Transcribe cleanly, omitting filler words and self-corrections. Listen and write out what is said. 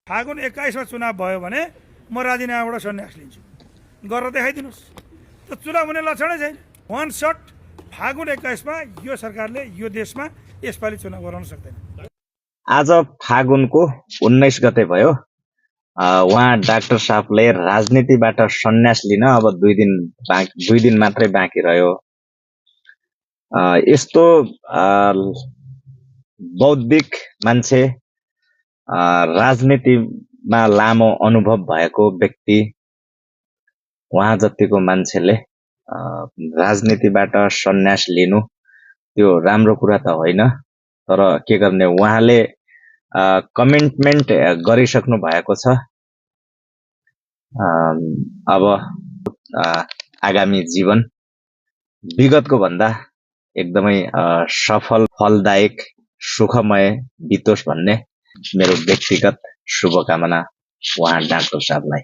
फागुन 21 मा चुनाव भयो भने म राजीनामाबाट सन्यास लिन्छु गरेर देखाइदिनुस्। त चुनाव हुने लक्षणै छैन। वान शट फागुन 21 मा यो सरकारले यो देशमा यसपालि चुनाव गराउन सक्दैन। आज फागुनको 19 गते भयो। उहाँ डाक्टर साहबले राजनीतिबाट सन्यास लिन अब 2 दिन मात्रै बाँकी रह्यो। यस्तो बौद्धिक मान्छे, राजनीतिमा लामो अनुभव भएको व्यक्ति, उहाँ जतिको मान्छेले राजनीतिबाट सन्यास लिनु त्यो राम्रो कुरा त होइन। तर के गर्ने, उहाँले कमिटमेन्ट गरिसक्नु भएको छ। अब आगामी जीवन विगतको भन्दा एकदमै सफल, फलदायक, सुखमय बितोस् भन्ने मेरो व्यक्तिगत शुभकामना उहाँ डाक्टर साहबलाई।